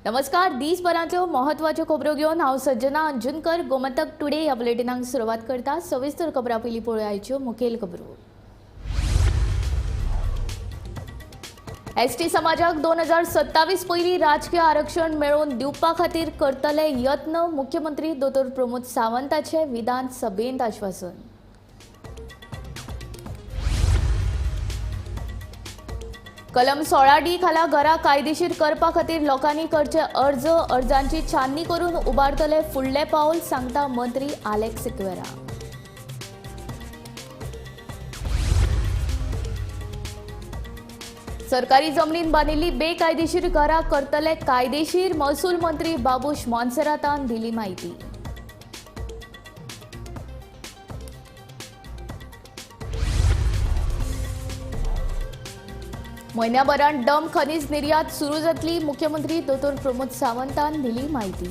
नमस्कार, दिसभरांतल्यो म्हत्वाच्यो खबरो घेवन हांव सज्जना अंजुनकर गोमंतक टुडे ह्या बुलेटिनाक सुरवात करता. सविस्तर खबरां पयलीं पळोवया मुखेल खबरो. एसटी समाजाक 2027 पयलीं राजकीय आरक्षण मेळोवन दिवपा खातीर करतले यत्न, मुख्यमंत्री दोतोर प्रमोद सावंताचे विधानसभेंत आश्वासन. कलम 16D खाला घरां कायदेशीर करपा खातीर लोकांनी करचे अर्ज, अर्जांची छाननी करून उबारतले फुडले पावल, सांगता मंत्री आलेक्स सिक्वेरा. सरकारी जमनीन बांदिल्ली बेकायदेशीर घरां करतले कायदेशीर, महसूल मंत्री बाबूश मोन्सेरातान दिली म्हायती. म्हयन्याभरान डम खनीज निर्यात सुरू जातली, मुख्यमंत्री दोतोर प्रमोद सावंतान दिली म्हायती.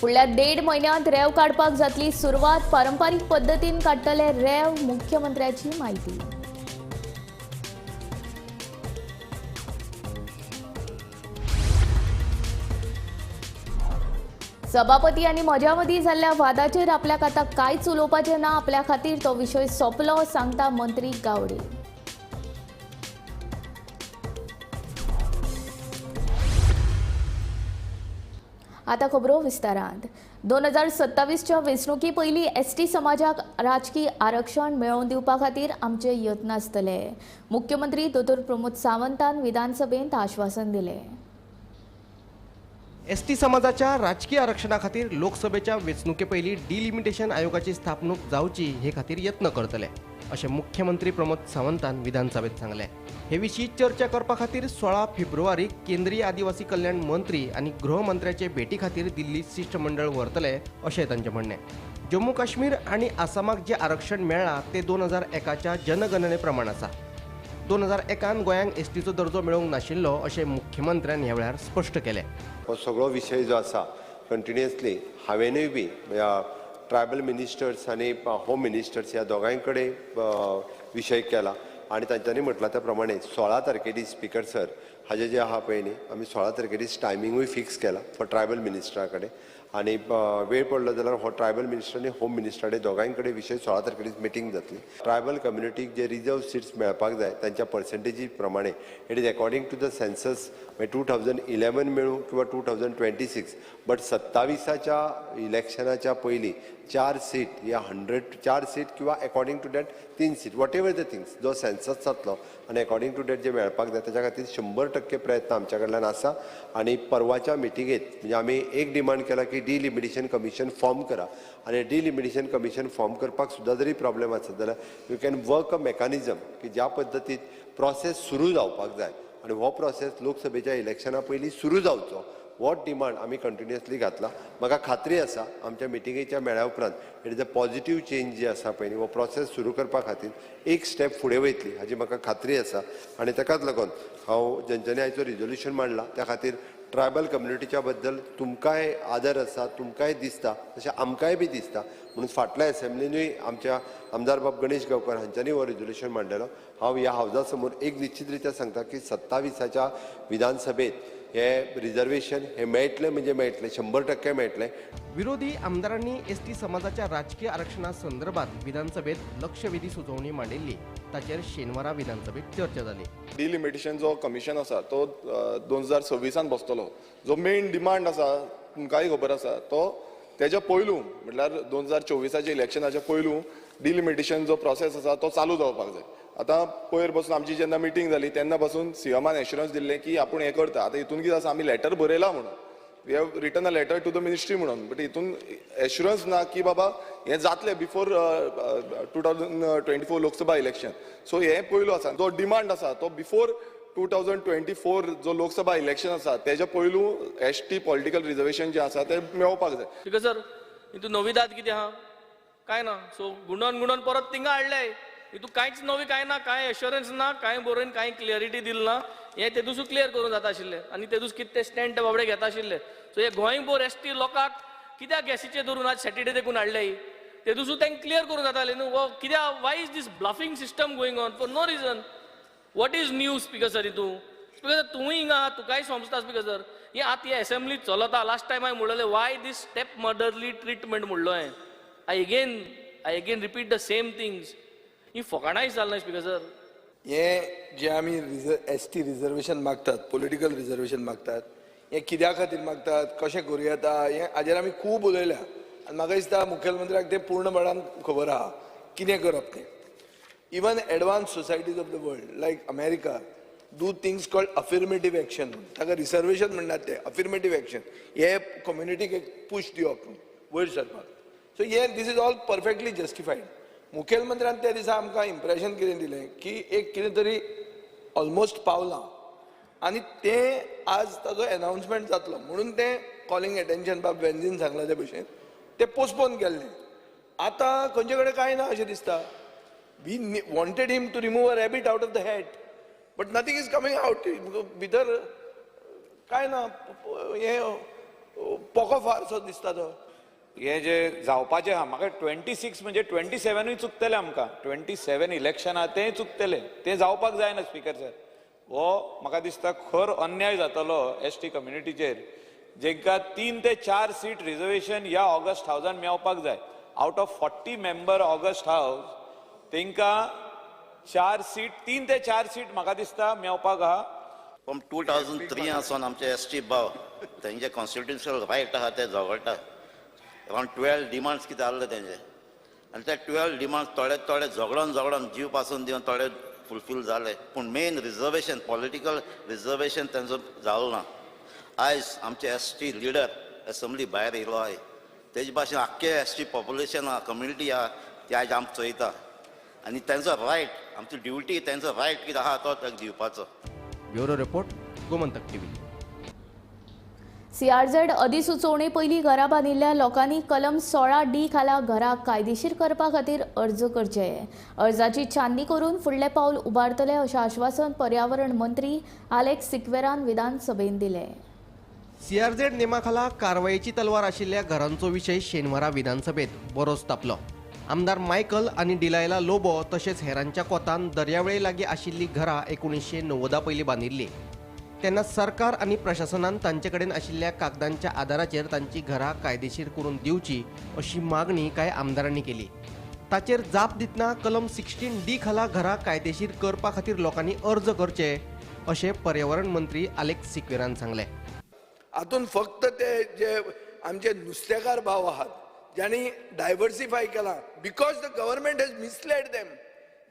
फुडल्या 1.5 म्हयन्यांत रेंव काडपाक जातली सुरवात, पारंपारीक पद्दतीन काडटले रेंव, मुख्यमंत्र्याची म्हायती. सभापती आनी म्हज्या मदीं जाल्ल्या वादाचेर आपल्याक आतां कांयच उलोवपाचें ना, आपल्या खातीर तो विशय सोंपलो, सांगता मंत्री गावडे. आतां खबरो विस्तारांत. 2027च्या वेंचणुके पयलीं एसटी समाजाक राजकी आरक्षण मेळोवन दिवपा खातीर आमचे यत्न आसतले, मुख्यमंत्री दोतोर प्रमोद सावंतान विधानसभेंत आश्वासन दिलें. एसटी समाजाच्या राजकीय आरक्षणा खातीर लोकसभेच्या वेंचणुके पयलीं डिलिमिटेशन आयोगाची स्थापणूक जावची हे खातीर यत्न करतले, अशें मुख्यमंत्री प्रमोद सावंतान विधानसभेत सांगलें. हे विशीं चर्चा करपा खातीर 16 फेब्रुवारीक केंद्रीय आदिवासी कल्याण मंत्री आनी गृहमंत्र्याचे भेटी खातीर दिल्ली शिश्टमंडळ व्हरतले अशें तांचें म्हणणें. जम्मू काश्मीर आनी आसामाक जें आरक्षण मेळ्ळां तें 2001च्या जनगणने प्रमाण आसा. 2001 गोंयांक एसटीचो दर्जो मेळोवंक नाशिल्लो अशें मुख्यमंत्र्यान ह्या वेळार स्पश्ट केलें. हो सगळो विशय जो आसा कंटिन्युअसली हांवेनूय बी ट्रायबल मिनिस्टर्स आनी होम मिनिस्टर्स ह्या दोगांय कडेन विशय केला आनी तांच्यांनी म्हटलां त्या प्रमाणे 16 तारखे दीस स्पिकर सर हाजे जे आहा पळय न्ही, आमी 16 तारखे दीस टायमिंगूय फिक्स केला फॉर ट्रायबल मिनिस्टरा कडेन आनी वेळ पडलो जाल्यार हो ट्रायबल मिनिस्टर आनी होम मिनिस्टरा कडेन दोगांय कडेन विशय 16 तारखे दीस मिटींग जातली. ट्रायबल कम्युनिटीक जे रिजर्व सिट्स मेळपाक जाय तांच्या पर्संटेजी प्रमाणे, it is according to the census, मागीर 2011 मेळूं किंवा 2026, बट 27च्या इलेक्शनाच्या पयलीं 4 सीट या 104 सीट किंवा according to that 3 seat, whatever the things जो सेन्सस जातलो आनी अकॉर्डिंग टू that जे मेळपाक जाय ताच्या खातीर 100% प्रयत्न आमच्या कडल्यान आसा. आनी परवाच्या मिटिंगेत म्हणजे आमी एक डिमांड केला की डिलिमिटेशन कमिशन फॉर्म करा आनी डिलिमिटेशन कमिशन फॉर्म करपाक सुद्दां जरी प्रॉब्लेम आसत जाल्यार you can work a mechanism की ज्या पद्दतीत प्रोसेस सुरू जावपाक जाय आनी हो प्रोसेस लोकसभेच्या इलेक्शना पयलीं सुरू जावचो, हो डिमांड आमी कंटिन्युअसली घातला. म्हाका खात्री आसा आमच्या मिटिंगेच्या मेळ्या उपरांत it is a positive change जी आसा पळय न्ही, हो प्रोसेस सुरू करपा खातीर एक स्टेप फुडें वयतली हाजी म्हाका खात्री आसा. आनी ताकाच लागून हांव जेंच्यांनी आयचो रिजोल्युशन मांडला त्या खातीर ट्रायबल कम्युनिटीच्या बद्दल तुमकांय आदर आसा, तुमकांय दिसता तशें आमकांय बी दिसता, म्हणून फाटल्या एसेंब्लीनूय आमच्या आमदार बाब गणेश गांवकर हांच्यांनी हो रिजोल्युशन मांडलेलो. हांव ह्या हावजा समोर एक निश्चित रित्या सांगता की 27च्या विधानसभेत हे रिजर्वेशन हे मेळटलें, म्हणजे मेळटलें, 100% मेळटलें. विरोधी आमदारांनी एसटी समाजाच्या राजकीय आरक्षणा संदर्भात विधानसभेत लक्षवेधी सुचोवणी मांडिल्ली, ताचेर शेनवारा विधानसभेत चर्चा जाली. डिलिमिटेशन जो कमिशन आसा तो 2026 बसतलो. जो मेन डिमांड आसा तुमकांय खबर आसा तो तेज्या पयलू म्हटल्यार 2024 इलेक्शनाच्या पयलू डिलिमिटेशन जो प्रोसेस आसा तो चालू जावपाक जाय. आतां पयर बसून आमची जेन्ना मिटींग जाली तेन्ना पासून सीएमान एश्युरन्स दिल्लें की आपूण हें करता. आतां हितून कितें आसा, आमी लेटर बरयलां म्हणून, we have written a letter to the ministry म्हणून, बट हितून एश्युरन्स ना की बाबा हें जातलें बिफोर 2024 लोकसभा इलेक्शन. सो हें पयलू आसा जो डिमांड आसा तो बिफोर 2024 जो लोकसभा इलेक्शन आसा तेज्या पयलू एसटी पॉलिटिकल रिजर्वेशन जें आसा तें मेळोवपाक जाय. स्पिकर सर, हितून नविदाद कितें आहा कांय ना, सो गुंडोन गुंडोन परत थिंगा हाडले, हितून कांयच नवी कांय ना, कांय एश्युरन्स ना, कांय बरोवन कांय क्लियरिटी दिली ना. हें ते दुसरें क्लियर करूंक जाता आशिल्लें आनी ते दुसरें कितें ते स्टँड ते बाबडे घेता आशिल्ले. सो हे गोंयभर एसटी लोकांक कित्याक गॅसीचेर धरून आज सॅटर्डे देखून हाडले, ते दुसरो तांकां क्लियर करूंक जातालें न्हू. हो कित्याक, why is this bluffing system going on for no reason? What is new, speaker sir? हितून, स्पीकर सर, तूंय हिंगा आहा, तुकाय समजता. स्पीकर सर, हे आतां ही एसेंब्ली चलता. लास्ट टायम हांवें म्हणलेलें, why this step motherly treatment म्हणलो हांवें. I again repeat the same things. ही फकाणाय जाल स्पीकर सर. हे जे आमी एस टी रिजर्वेशन मागतात, पॉलिटिकल रिजर्वेशन मागतात, हें कित्या खातीर मागतात, कशें करूं येता, हें हाजेर आमी खूब उलयल्या आनी म्हाका दिसता मुखेलमंत्र्याक तें पूर्णपणान खबर आहा कितें करप तें. Even advanced societies of the world like America do things called affirmative action. ताका रिजर्वेशन म्हणटात, ते अफिर्मेटीव एक्शन, हे कम्युनिटीक एक पूश दिवप वयर सरपाक. सो हे this is all perfectly justified. मुखेलमंत्र्यान त्या दिसा आमकां इम्प्रेशन कितें दिलें की एक कितें तरी ऑलमोस्ट पावलां आनी तें आज ताजो एनाउन्समेंट जातलो म्हणून तें कॉलिंग एटेन्शन बाब वेन्झीन सांगलां ते भशेन तें पोस्टपोन केल्लें. आतां खंयचे कडेन कांय ना अशें दिसता. We wanted him to remove a rabbit out of the hat, but nothing is coming out. भितर कांय ना, हें पोको फारसो दिसता तो. हे जे जावपाचें आहा, म्हाका 26 म्हणजे 27ूय चुकतले आमकां. 27 इलेक्शन आहा, तेंय चुकतले. तें जावपाक जायना, स्पीकर सर. हो म्हाका दिसता खर अन्याय जातलो एस टी कम्युनिटीचेर, जेंकां 3 ते 4 सीट रिजर्वेशन ह्या ऑगस्ट हावजान मेळपाक जाय. Out of 40 member august house, तेंकां चार सीट, 3 ते 4 सीट म्हाका दिसता मेळपाक आहा. फ्रॉम 2003 आसून आमचे एस टी भाव तेंचे कॉन्स्टिट्युशनल रायट आहा ते झगडटा. अरावंड 12 डिमांड्स कितें आहले तेंचे आनी ते 12 डिमांड्स थोडे थोडे झगडोन झगडोन, जीव पासून दिवन थोडे फुलफील जाले, पूण मेन रिजर्वेशन, पॉलिटिकल रिजर्वेशन तेंचो जालो ना. आयज आमचे एस टी लिडर एसेंब्ली भायर येयलो आहाय. तेजे भाशेन आख्खे एस टी पॉप्युलेशन आहा, कम्युनिटी आहा, ती आयज आमकां चोयता आनी तेंचो रायट, आमची ड्युटी, तेंचो रायट कितें आहा तो ताका दिवपाचो. Bureau report, Gomantak TV. CRZ अधिसुचोवणे पयलीं घरां बांदिल्ल्या लोकांनी कलम 16 डी खाला घरां कायदेशीर करपा खातीर अर्ज करचे. अर्जाची छाननी करून फुडलें पावल उबारतले अशें आश्वासन पर्यावरण मंत्री आलेक्स सिक्वेरान विधानसभेन दिलें. सीआरझेड नेमाखाला कारवायेची तलवार आशिल्ल्या घरांचो विशय शेनवारा विधानसभेत बरोच तापलो. आमदार मायकल आनी डिलायला लोबो तशेंच हेरांच्या कोतान दर्यावेळे लागीं आशिल्लीं घरां 1990 पयलीं बांदिल्लीं. तेन्ना सरकार आनी प्रशासनान तांचे कडेन आशिल्ल्या कागदांच्या आदाराचेर तांची घरां कायदेशीर करून दिवची अशी मागणी कांय आमदारांनी केली. ताचेर जाप दितना कलम 16 डी खाला घरां कायदेशीर करपा खातीर लोकांनी अर्ज करचे अशें पर्यावरण मंत्री आलेक्स सिक्वेरान सांगलें. हातून फक्त ते जे आमचे नुस्तेकार भाव आहात, ज्यांनी डायवर्सिफाय केला because the government has misled them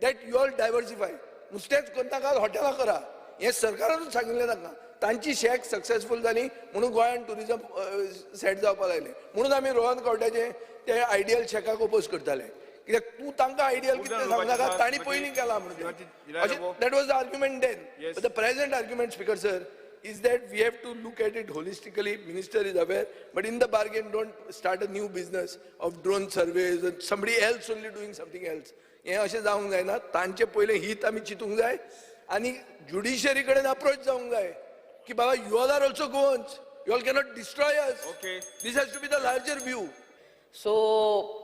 that you all diversify, नुस्तेंच करनाका, हॉटेलां करा, हें सरकारानूच सांगिल्लें तांकां. तांची शॅक सक्सेसफूल जाली म्हणून गोंयान टुरिजम सेट जावपाक लागलें. म्हणून आमी रोहन खंवट्याचे ते आयडियल शॅकाक ओपोज करताले, कित्याक तूं तांकां आयडियल कितें सांगनाका, तांणी पयलीं केलां म्हणून. अशें that was the argument then. The present argument, Speaker sir, is that we have to look at it holistically. Minister is aware, but in the bargain, don't start a new business of drone surveys and somebody else only doing something else. हें अशें जावंक जायना. तांचे पयलें हित आमी चिंतूंक जाय आनी ज्युडिशरी कडेन अप्रोच जावंक जाय की बाबा, you all are also Goans, you all cannot destroy us. This has to be the larger view. So,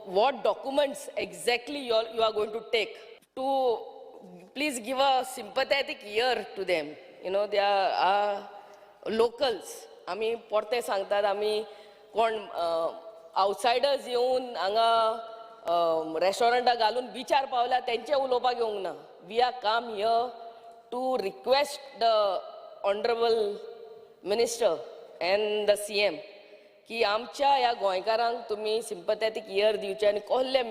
what documents exactly you are going to take to please give a sympathetic ear to them? They are locals. आमी परते सांगतात, आमी कोण outsiders येवन हांगा रेस्टॉरंटां घालून बिचार पावल्या तेंचे उलोवपाक येवंक ना. We are come here to request the honourable minister and the CM की आमच्या ह्या गोंयकारांक तुमी सिंपथेटीक इयर दिवचे आनी कसले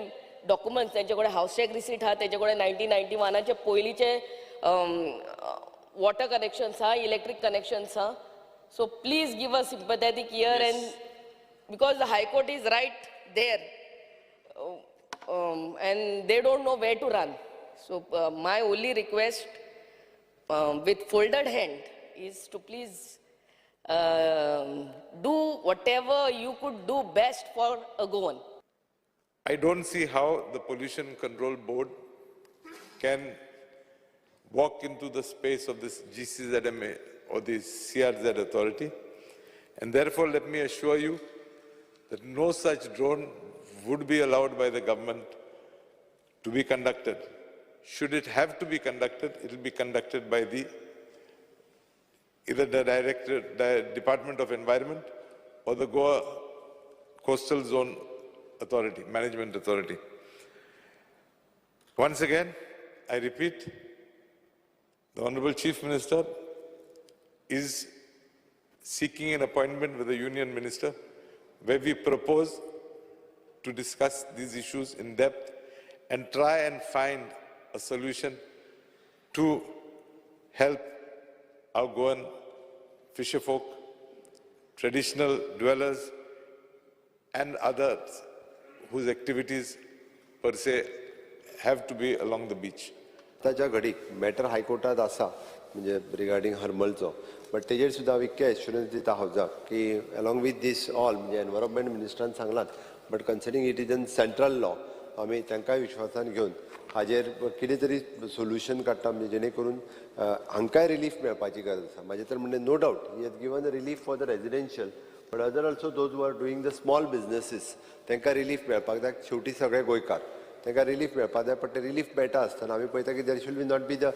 डॉक्युमेंट्स तेंचे कडेन. हावस टॅक्स रिसीट आहा तेजे कडेन, 1991आचे पयलींचे वॉटर कनेक्शन्स आहा, इलेक्ट्रीक कनेक्शन्स आहा. So please give a sympathetic ear and because the High Court is right there and they don't know where to run. So my only request with folded hand is to please do whatever you could do best for a Goan. I don't see how the Pollution Control Board can walk into the space of this GCZMA or the CRZ authority. And therefore, let me assure you that no such drone would be allowed by the government to be conducted. Should it have to be conducted, it will be conducted by the either the Director, the Department of Environment or the Goa Coastal Zone Authority, Management Authority. Once again, I repeat, the Honorable Chief Minister is seeking an appointment with the Union Minister where we propose to discuss these issues in depth and try and find a solution to help our Goan fisherfolk, traditional dwellers, and others whose activities per se have to be along the beach. आतांच्या घडीक matter हायकोर्टात आसा म्हणजे regarding हरमलचो, but तेजेर सुद्दां हांव इतकें assurance दिता हावजाक की अलॉंग विथ these all म्हणजे environment मिनिस्टरान सांगलात, but considering it is an central law आमी तांकांय विश्वासान घेवन हाजेर कितें तरी सोल्युशन काडटा, म्हणजे जेणे करून हांकांय रिलीफ मेळपाची गरज आसा. म्हाजें तर म्हणणें no doubt he has given relief for the residential, but other also those who are doing the small businesses तांकां रिलीफ मेळपाक जाय. शेवटी सगळे गोंयकार तांकां रिलीफ मेळपाक जाय, पण ते रिलीफ मेळटा आसतना आमी पळयता की there should be not be the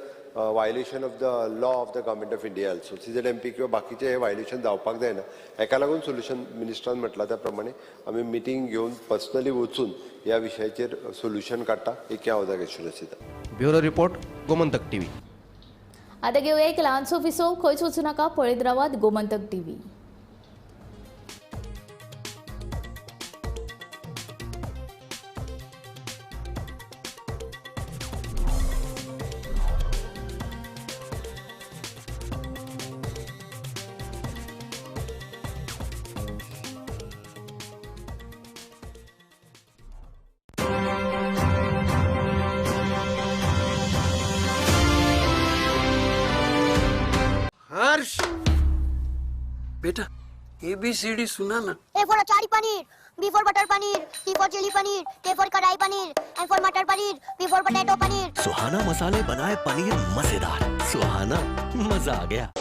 violation of the law of the government of India also. CZMP किंवा बाकीचे हे व्हायलेशन जावपाक जायना. हेका लागून सोल्युशन मिनिस्टरान म्हटलां त्या प्रमाणे आमी मिटींग घेवन पर्सनली वचून ह्या विशयाचेर सोल्युशन काडटा, एक हांव जाग एश्युरन्स दिता. Bureau report, Gomantak TV. आता घेवया एक ल्हानसो विसव, खंयच वचूं नाका, पळयत रावात गोमंतक टीव्ही. हर्ष बेटा ABCD सुना ना. A for achari paneer, B for butter paneer, C for chilli paneer, K for kadai paneer, M for matar paneer, P for potato paneer. Suhana मसाले बनाए पनीर मजेदार. सुहाना मजा आ गया.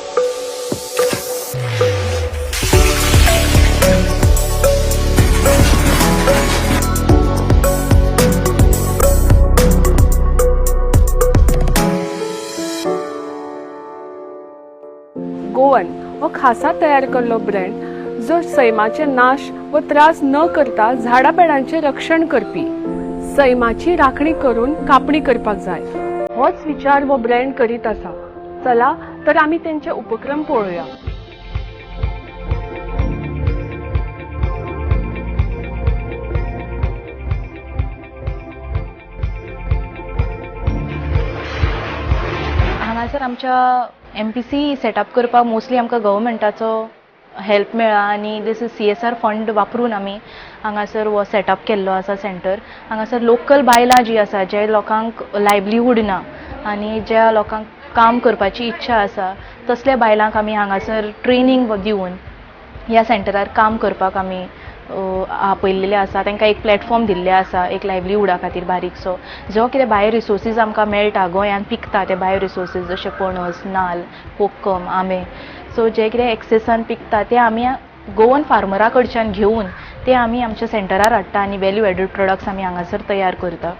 गोवन हो खासा तयार केल्लो ब्रँड जो सैमाचे नाश व त्रास न करता झाडां पेडांचें रक्षण करपी. सैमाची राखणी करून कापणी करपाक जाय होच विचार हो ब्रँड करीत आसा. चला तर आमी तेंचे उपक्रम पळोवया. हांगासर आमच्या MPC setup करपाक मोस्टली आमकां गव्हर्मेंटाचो हेल्प मेळ्ळा आनी this is CSR fund वापरून आमी हांगासर हो सेटअप केल्लो आसा सेंटर. हांगासर लोकल बायलां जी आसा, जे लोकांक लायवलीहूड ना आनी ज्या लोकांक काम करपाची इच्छा आसा तसल्या बायलांक आमी हांगासर ट्रेनींग दिवन ह्या सेंटरार काम करपाक आमी आपयल्लेले आसा. तांकां एक प्लॅटफॉर्म दिल्ले आसा एक लायवलीहुडा खातीर बारीकसो, जो कितें बायो रिसोर्सीस आमकां मेळटा गोंयांत पिकता ते बायो रिसोर्सीस जशे पणस, नाल्ल, कोकम, आंबे, सो जे कितें एक्सेसान पिकता ते आमी गोवन फार्मरा कडच्यान घेवन ते आमी आमच्या सेंटरार हाडटा आनी वेल्यू एडीड प्रोडक्ट्स आमी हांगासर तयार करता.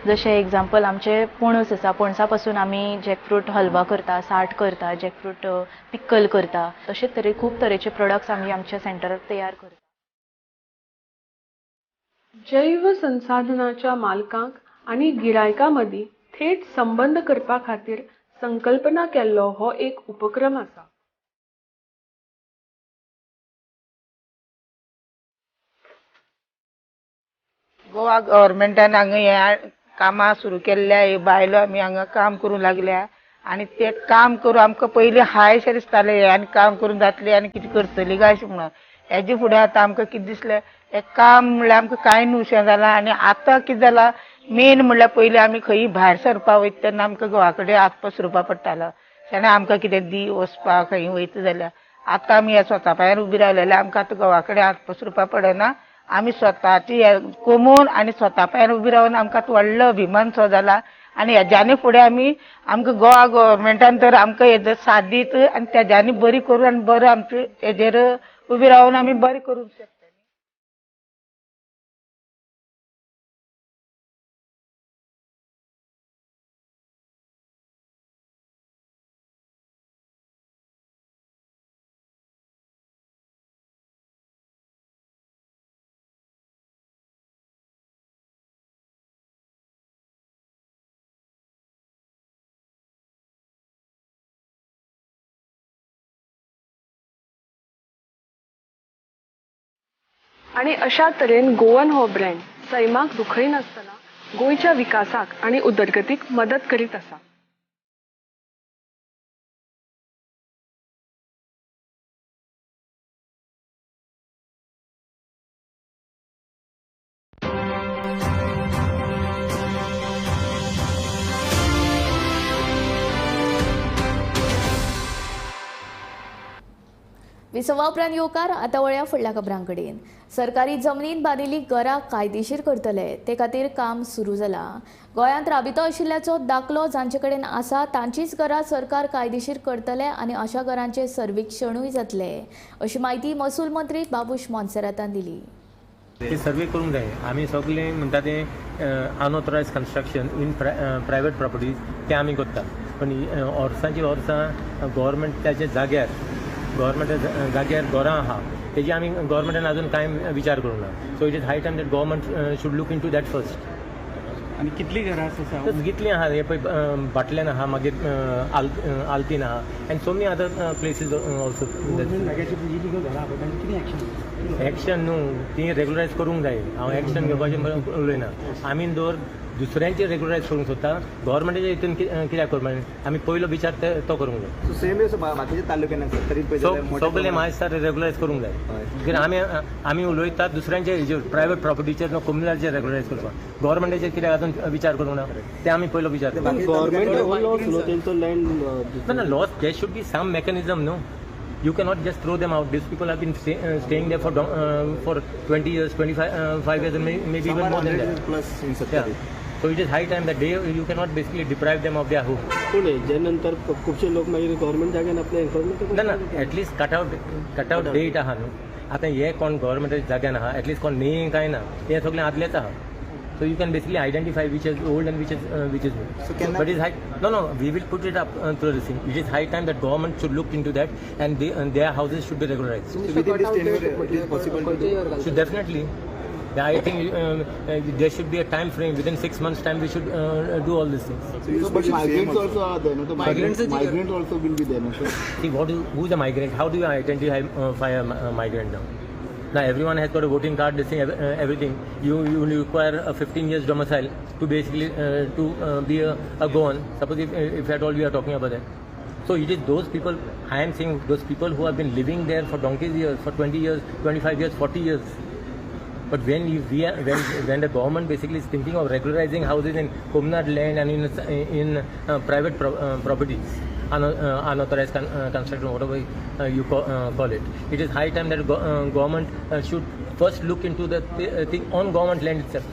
जशें एग्जाम्पल आमचे पणस आसा, पणसा पासून आमी जॅकफ्रूट हलवा करता, साठ करता, जॅकफ्रूट पिक्कल करता. तशेंच तरे खूब तरेचे प्रोडक्ट्स आमी आमच्या सेंटरार तयार करता. जैव संसाधनाच्या मालकांक आनी गिरायकां मदीं थेट संबंद करपा खातीर संकल्पना केल्लो हो एक उपक्रम आसा. गोवा गव्हर्मेंटान हांगा हे कामां सुरू केल्ल्या, हे बायलो आमी हांगा काम करूंक लागल्या आनी ते काम करून आमकां पयलीं हाय अशें दिसतालें हे आनी काम करून जातलें आनी कितें करतली काय अशें म्हणून. हेजे फुडें आतां आमकां कितें दिसलें हें काम म्हणल्यार आमकां कांय न्हू जालां. आनी आतां कितें जालां मेन म्हणल्यार पयलीं आमी खंयी भायर सरपाक वयता तेन्ना आमकां घोवा कडेन हात पसरुपा पडटालो, तेन्ना आमकां कितें दी वचपाक खंयी वयता जाल्यार. आतां आमी ह्या स्वता पांयार उबी रावलेले जाल्यार आमकां आतां घोवा कडेन हात पसरुपा पडना. आमी स्वताची कमोवन आनी स्वता पांयार उबी रावन आमकां आतां व्हडलो अभिमान सो जाला. आनी हेज्यानी फुडें आमी आमकां गोवा गव्हर्मेंटान तर आमकां हेजो साथ दीत आनी तेज्यानी बरी करून आनी बरो आमचे हेजेर उबी रावन आमी बरें करूंक शकता. आनी अशा तरेन गोवन हो ब्रँड सैमाक दुखयनासतना गोंयच्या विकासाक आनी उदरगतीक मदत करीत आसा. विसवा उपरांत येवकार. आतां वळया फुडल्या खबरां कडेन. सरकारी जमनीन बांदिल्ली घरां कायदेशीर करतले ते खातीर काम सुरू जालां. गोंयांत राबितो आशिल्ल्याचो दाखलो जांचे कडेन आसा तांचीच घरां सरकार कायदेशीर करतले आनी अशा घरांचें सर्वेक्षणूय जातलें अशी म्हायती महसूल मंत्री बाबूश मोन्सेरातान दिली. ते सर्वे करूंक जाय. आमी सगळे म्हणटा ते unauthorised construction in private properties ते आमी करतात, पण वर्सांची वर्सां गव्हर्मेंटाच्या जाग्यार गव्हर्मेंटा जाग्यार घरां आहा तेजी आमी गव्हर्मेंटान अजून कांय विचार करूंक ना. So it is high time that government should look into that first. आनी कितलीं घरां आसा? कितलीं आहा हे पळय, बाटल्यान आहा, मागीर आल्तीन आहा and so many other places also. Action न्हू, ती रेगुलरायज करूंक जाय. हांव एक्शन घेवपाचें उलयना. आमी दवर दुसऱ्यांचे रेगुलरायज करूंक सोदता, गव्हर्मेंटाच्या हितून कित्याक करपाक आमी पयलो विचार तो करूंक जाय. सेम बाकीच्या तालुक्यांनी सगळे म्हाका रेगुलरायज करूंक जाय. कित्याक आमी उलयतात दुसऱ्यांचे हेजेर प्रायवेट प्रॉपर्टीचेर न्हू कोमुनिदादीचेर रेगुलरायज करपाक, गव्हर्मेंटाचेर कित्याक अजून विचार करूंक ना ते आमी पयलो विचार. ना loss there should be some mechanism न्हू. You cannot just throw them out. These people have been staying there for 20 years, 25 years, and maybe even more than that. Plus in Sattari. Yeah. So it is high time that you cannot basically deprive them of their home. पूण जे नंतर खुबशे लोक मागीर government जाग्यान आपले enforcement ना ना at least cut out date आहा न्हू. आतां हे कोण गव्हर्मेंटाच्या जाग्यान आहा, एटलिस्ट कोण न्ही काय ना, हे सगळें आदलेच आहा. So you can basically identify which is old and which is new. So can but it's high. No, we will put it up through this thing. It is high time that government should look into that and their houses should be regularized. So within this tenure, it is possible to do? So definitely, I think there should be a time frame. Within 6 months' time, we should do all these things. So but migrants also are there, no? The migrants also will be there, no? See, who is a migrant? How do you identify a migrant now? Now everyone has got a voting card, this thing, everything. You require a 15 years domicile to basically to be a Goan. Suppose if at all we are talking about that. So it is those people, I am saying those people who have been living there for donkey's years, for 20 years, 25 years, 40 years. But when the government basically is thinking of regularizing houses in Comunidad land and in private properties, unauthorized construction, whatever you call it, it is high time that government should first look into the thing on government land itself.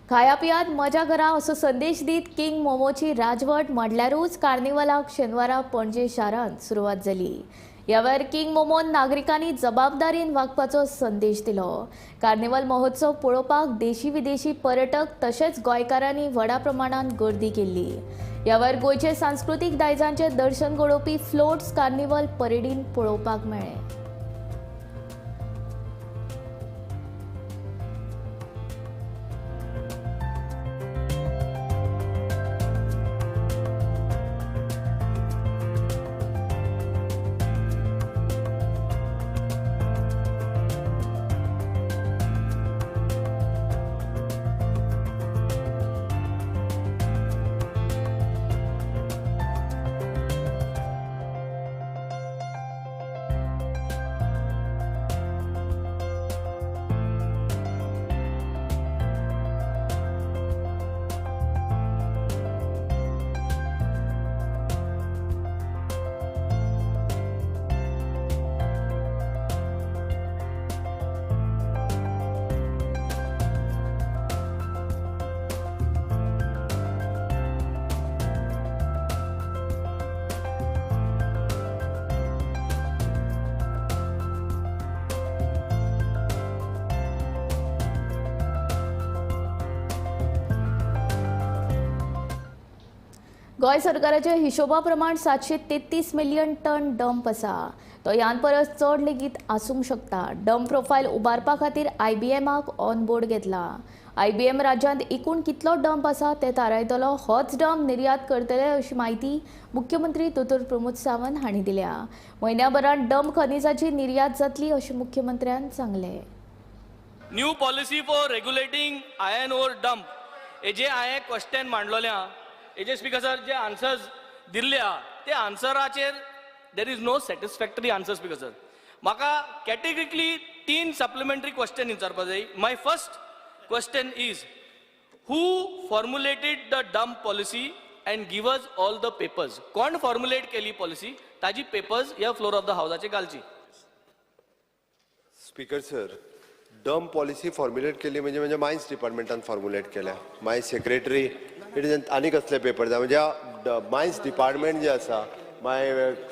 खाया पियात मजा करा असो संदेश दीत king मोमोची राजवट म्हणल्यारूच कार्निवालाक शेनवारा पणजे शारांत सुरवात जाली. ह्या वेळार किंग मोमोन नागरिकांनी जबाबदारीन वागपाचो संदेश दिलो. कार्निवाल महोत्सव पळोवपाक देशी विदेशी पर्यटक तशेंच गोंयकारांनी व्हडा प्रमाणात गर्दी केल्ली. ह्या वेळार गोंयचे सांस्कृतीक दायजांचें दर्शन घडोवपी फ्लोट्स कार्निवाल परेडीन पळोवपाक मेळ्ळे. गोंय सरकाराच्या हिशोबा प्रमाण 733 मिलियन टन डंप आसा. तो ह्यान परस चड लेगीत आसूंक शकता. डंप प्रोफायल उबारपा खातीर आयबीएमाक ऑन बोर्ड घेतला. आयबीएम राज्यांत एकूण कितलो डंप आसा ते थारायतलो. होच डंप निर्यात करतले अशी म्हायती मुख्यमंत्री दोतोर प्रमोद सावंत हांणी दिल्या. म्हयन्याभरान डंप खनिजाची निर्यात जातली अशें मुख्यमंत्र्यान सांगलें. New policy for regulating iron ore dump हेजे हांवें क्वेश्चन मांडलोलें आहा. हेजे स्पीकर सर, जे आन्सर्स दिल्ले आहा ते आन्सराचेर there is no satisfactory answer, Speaker sir. म्हाका कॅटेगरिकली तीन सप्लिमेंटरी क्वेश्चन विचारपा जाय. My first question is, who formulated the dump policy and give us all the papers? कोण फॉर्म्युलेट केली पॉलिसी, ताजी पेपर्स ह्या फ्लोर ऑफ the हावजाचे घालची. Speaker sir, dump policy formulate केली म्हणजे म्हणजे मायन्स डिपार्टमेंटान फॉर्म्युलेट केल्या. माय सेक्रेटरी it is आनी कसले पेपर जाय. म्हणजे मायन्स डिपार्टमेंट जे आसा, my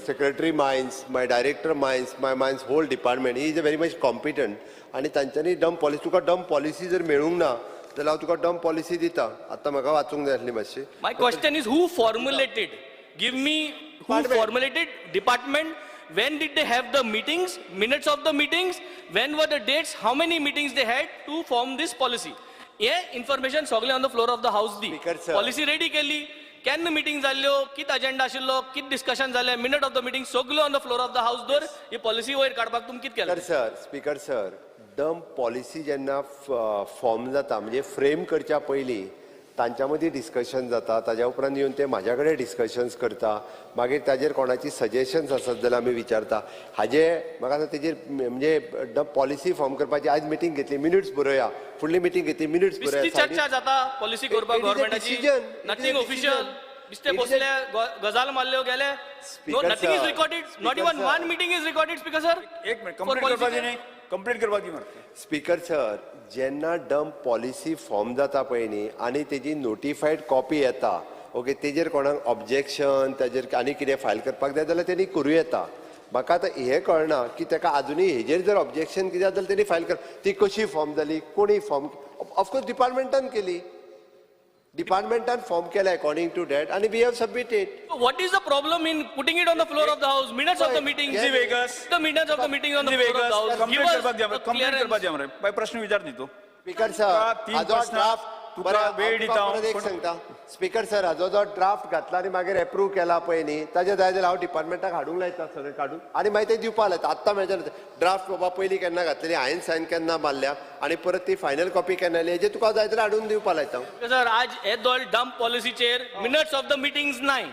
secretary mines, my director mines, my mines whole department is a very much competent आनी तांच्यांनी डंप पॉलिसी, तुका डंप पॉलिसी जर मेळूंक ना जाल्यार हांव तुका डंप पॉलिसी दिता. आतां म्हाका वाचूंक जाय आसली मातशी. My question is, who formulated? Give me who formulated, department. When did they have the meetings? Minutes of the meetings? When were the dates? How many meetings they had to form this policy? हे information सगळे on the floor of the house the. Policy ready केली, केन्ना meeting जाल्ल्यो, कित agenda आशिल्लो, कित discussion जालें, minute of the meeting सगळ्यो on the floor of the house दवर. ही पॉलिसी वयर काडपाक तुमी कित केलें? Sir, Speaker sir, dump policy जेन्ना फॉर्म जाता म्हणजे फ्रेम करच्या पयलीं तांच्या मदीं डिस्कशन जाता. ताज्या उपरांत येवन ते म्हाज्या कडेन डिस्कशन्स करता. मागीर ताजेर कोणाची सजेशन्स आसत जाल्यार आमी विचारता. हाजे म्हाका आतां तेजेर म्हणजे डंप पॉलिसी फॉर्म करपाची आयज मिटींग घेतली, मिनिट्स बरोवया, फुडली मिटींग घेतली, मिनिट्स बिस्ती बरोवया. चर्चा जाता पॉलिसी करपाक It is a गव्हर्मेंटाची. Decision. It is a nothing decision. Official. बिस्ते It is a- बसले, गजाल मारल्यो, गेले. No, Speaker nothing is sir, recorded, not Speaker even sir. One meeting is recorded, Speaker sir. एक minute, complete करपाची न्ही, complete करपाची मरे. Speaker sir, जेन्ना dump policy form जाता पळय न्ही आनी तेजी नोटिफायड कॉपी येता, ओके, तेजेर कोणाक ऑब्जेक्शन, ताजेर आनी कितें फायल करपाक जाय जाल्यार तेणी करूं येता. म्हाका आतां हें कळना की ताका आजुनूय हेजेर जर ऑब्जेक्शन कितें आसा जाल्यार तेणी फायल कर. ती कशी फॉर्म जाली, कोणी फॉर्म, ऑफकोर्स डिपार्टमेंटान केली, डिपार्टमेंटान फॉर्म केला अकॉर्डिंग टू that आनी we have submitted. What is the problem in putting it on the floor of the house? Minutes of the meetings. Vegas. The minutes of the meetings on the floor of the house. Give complete us करपाक दी a complete clearance. करपाक दी मरे. बाय, प्रश्न विचार न्ही तूं. Speaker तुका sir, तीन हाजो प्रश्न, ड्राफ्ट तुका बरें, वेळ हांव दिता तुका हांव, परत एक पूण- सांगता स्पीकर सर, हाजो जो ड्राफ्ट घातला आनी मागीर एप्रूव केला पळय न्ही, ताजे जाय जाल्यार हांव डिपार्टमेंटाक हाडूंक लायता सगळें काडून आनी मागीर ते दिवपा लायता. आत्तां मेळचें ड्राफ्ट बाबा पयलीं केन्ना घातलेली, हांवें सायन केन्ना मारल्या आनी परत ती फायनल कॉपी केन्ना आयली, हेजें तुका जाय जाल्यार हाडून दिवपा लायता. सर, आज हे दोन डंप पॉलिसीचेर मिनट्स ऑफ the meetings नाय.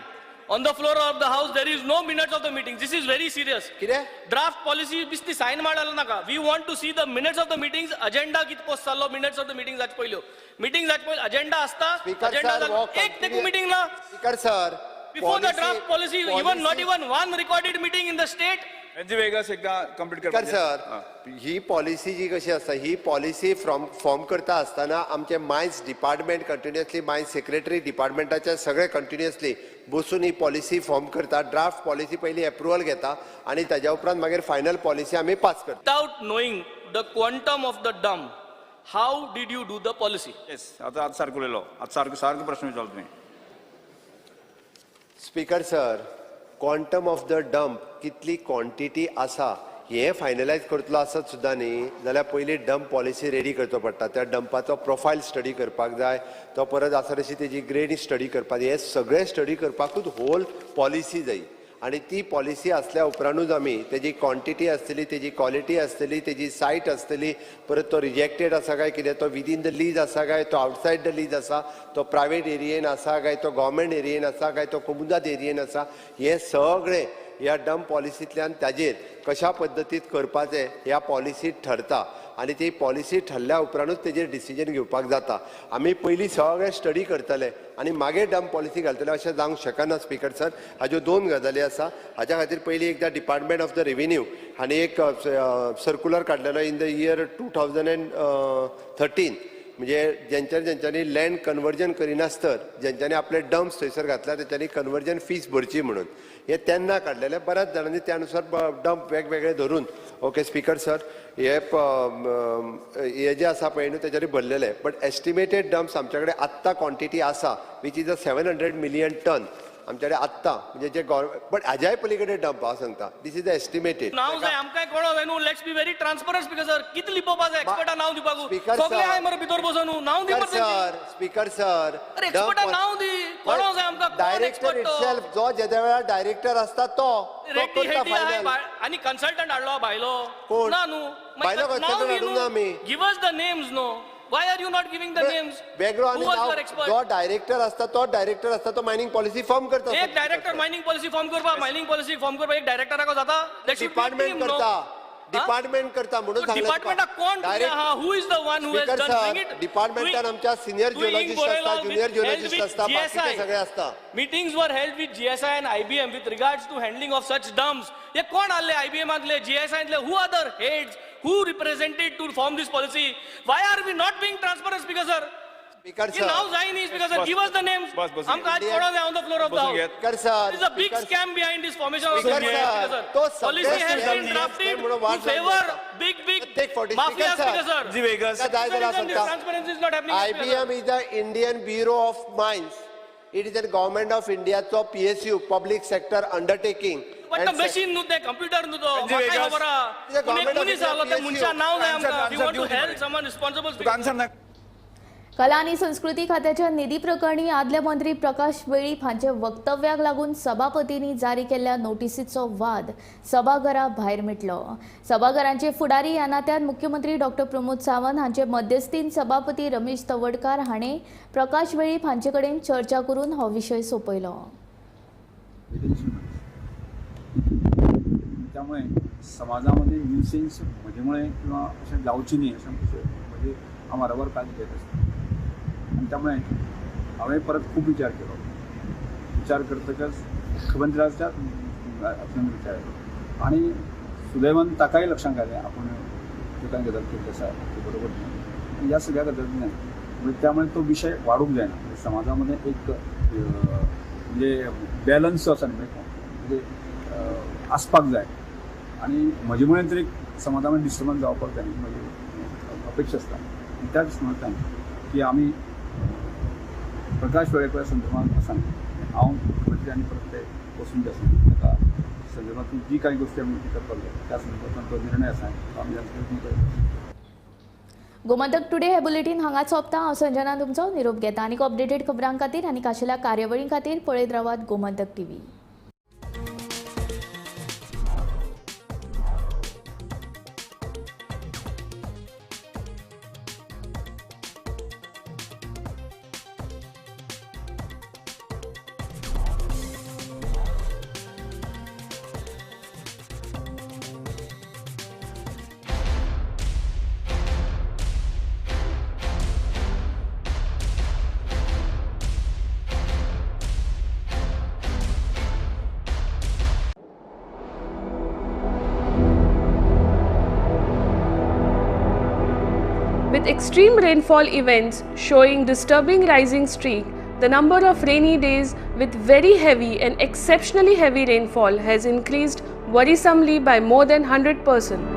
On the floor of the house there is no minutes of the meeting. This is very serious. कितें? ड्राफ्ट पॉलिसी बिस्ती सायन मारला नाका. We want to see the minutes of the meetings. Agenda कित post जाल्लो, minutes of the meetings जाचे पयल्यो, meeting जाचे पयलीं agenda आसता. स्पीकर अजेंडा सर, हो एक तेकू मिटींग ना. Speaker sir, Before the draft policy, even not even one recorded meeting in the state. NG Vegas एकदा कंप्लीट स्पीकर करपाची. सर, ही पॉलिसी जी कशी आसता, ही पॉलिसी फ्रॉम फॉर्म करता आसतना आमचे mines department continuously, mines secretary डिपार्टमेंटाचे सगळे कंटिन्युअसली बसून ही पॉलिसी फॉर्म करता. ड्राफ्ट पॉलिसी पयलीं एप्रुवल घेता आनी ताज्या उपरांत मागीर फायनल पॉलिसी आमी पास करता. Without knowing the quantum of the dump, how did you do the policy? Yes, आतां आतां सारको उलयलो. आतां सारको सारको प्रश्न विचारलो तुवें. Speaker sir, quantum of the dump कितली क्वॉन्टिटी आसा हें फायनलायज करतलो आसत सुद्दां न्ही जाल्यार पयलीं डंप पॉलिसी रेडी करचो पडटा. त्या डंपाचो प्रोफायल स्टडी करपाक जाय, तो परत आसा तशी तेजी ग्रेड स्टडी करपाक जाय. हे सगळें स्टडी करपाकूच होल पॉलिसी जाय आनी ती पॉलिसी आसल्या उपरांतूच आमी तेजी क्वॉन्टिटी आसतली, तेजी क्वॉलिटी आसतली, तेजी सायट आसतली, परत तो रिजेक्टेड आसा काय कितें, तो विदीन the lease आसा काय तो आउटसायड the lease आसा, तो प्रायवेट एरियेन आसा काय तो गव्हर्मेंट एरियेन आसा काय तो कोमुनिदाद एरियेन आसा, हें सगळें ह्या डंप पॉलिसींतल्यान ताजेर कशा पद्दतीत करपाचें ह्या पॉलिसीत ठरता आनी ती पॉलिसी ठरल्या उपरांतूच तेजेर डिसिजन घेवपाक जाता. आमी पयलीं सगळें स्टडी करतले आनी मागीर डंप पॉलिसी घालतले अशें जावंक शकना स्पीकर सर. हाज्यो दोन गजाली आसा. हाज्या खातीर पयलीं एकदां डिपार्टमेंट ऑफ the revenue हांणी एक सर्कुलर काडलेलो in the year 2013, म्हणजे जेंच्यांनी जेंच्यांनी लँड कन्वर्जन करिनासतर जेंच्यांनी आपले डम्प्स थंयसर घातल्या तेंच्यांनी कन्वर्जन फीस भरची म्हणून हे तेन्ना काडलेले. बऱ्याच जाणांनी त्या नुसार डंप वेगवेगळे धरून, ओके स्पीकर सर, हे हे जे आसा पळय न्हू तेच्यानी भरलेले. बट एस्टिमेटेड डम्प्स आमच्या कडेन आत्तां क्वॉन्टिटी आसा which is a 700 million ton आमच्या कडेन आत्तां, म्हणजे जे गव्हर्मेंट, बट हाज्याय पली कडेन डंप हांव सांगता, this is the estimated. नाव जाय आमकांय कळो जाय न्हू. Let's be very transparent, Speaker sir. कितें लिपोवपा जाय? एक्सपर्टा नांव दिवपाक स्पीकर सगळे सर. आहाय मरे भितर बसून, नांव दी स्पीकर मरे तेंची. सर, स्पीकर सर, अरे, एक्सपर्टा नांव दी. कोणो जाय आमकां? डायरेक्टर इटसेल्फ जो जेद्या वेळार डायरेक्टर आसता तो रेड्डी हेड्डी आहा आनी कन्सल्टंट हाडलो भायलो. ना न्हू, भायलो कन्सल्टंट हाडूंक ना आमी. Give us the names no. Why are you not giving the names? वेगळो आनी जो डायरेक्टर आसता तो डायरेक्टर आसता तो मायनिंग पॉलिसी फॉर्म करता. एक डायरेक्टर मायनिंग पॉलिसी फॉर्म करपा, मायनिंग पॉलिसी फॉर्म करपा एक डायरेक्टराक जाता? डिपार्टमेंट करता, डिपार्टमेंट करता म्हणून सांगलें. डिपार्टमेंटाक कोण आहा? Who is the one who has done bring it? डिपार्टमेंटान आमच्या सिनियर जिओलॉजिस्ट आसता, ज्युनियर जिओलॉजिस्ट आसता, बाकीचे सगळे आसता. Meetings were held with GSI and IBM with regards to handling of such dumps. हे कोण आले IBM-आंतले, GSI-आंतले? Who are the heads? Who represented to form this policy? Why are we not being transparent, Speaker sir? Speaker sir. Now जाय न्ही, Speaker sir. Give us the names. आमकां आज कोणो जाय on the floor of the house. Speaker sir. There is a big scam behind this formation of the Speaker sir. Policy has been drafted to favor big mafia, Speaker sir. जी vagus. Transparency is not happening. IBM is the Indian Bureau of Mines. It is the government of India चो PSU, public sector undertaking. But the machine न्हू ते, computer न्हू तो, म्हाका खबर आहा. कोण एक मनीस आलो त्या मनशा नांव जाय आमकां. We want to help someone responsible. कला आनी संस्कृती खात्याच्या निधी प्रकरणी आदले मंत्री प्रकाश वेळीप हांचे वक्तव्याक लागून सभापतींनी जारी केल्ल्या नोटिसीचो वाद सभाघरा भायर मिटलो. सभाघरांचे फुडारी ह्या नात्यान मुख्यमंत्री डॉक्टर प्रमोद सावंत हांचे मध्यस्थीन सभापती रमेश तवडकार हाणें प्रकाश वेळीप हांचे कडेन चर्चा करून हो विशय सोंपयलो. त्यामुळे समाजामध्ये न्यूसेन्स म्हजेमुळे किंवा अशें जावची न्ही अशें म्हणजे हांव बरोबर काळजी घेत आसता. आनी त्यामुळे हांवें परत खूब विचार केलो. विचार करतकच मुख्यमंत्र्याच्या हातून विचार केलो आनी सुदैवान ताकाय लक्षांत आयलें आपूण ज्यो कांय गजाल केल्ली आसा ती बरोबर न्ही. ह्या सगळ्या गजालींतल्यान म्हणजे त्यामुळे तो विशय वाडूंक जायना. म्हणजे समाजामध्ये एक म्हणजे बॅलन्स जो आसा न्ही म्हणजे आसपाक जाय आनी म्हजे मुळे तरी समाजामध्ये डिस्टर्बन्स जावपाक जाय म्हजी अपेक्षा आसता. आनी त्या दृश्टीकोनांतल्यान की आमी प्रकाश वेळेपा संदर्भात सांगता हांव मुख्यमंत्री आनी परत ते बसून जे आसा ताका संदर्भांत जी कांय गोश्टी आमी करपाक जाय त्या संदर्भांत तो निर्णय आसा तो आमी जाता. गोमंतक टुडे हे बुलेटीन हांगा सोंपता. हांव संजना तुमचो निरोप घेता. आनीक अपडेटेड खबरां खातीर आनी खाशेल्या कार्यावळीं खातीर पळयत रावात Gomantak TV. With extreme rainfall events showing disturbing rising streak, the number of rainy days with very heavy and exceptionally heavy rainfall has increased worrisomely by more than 100%.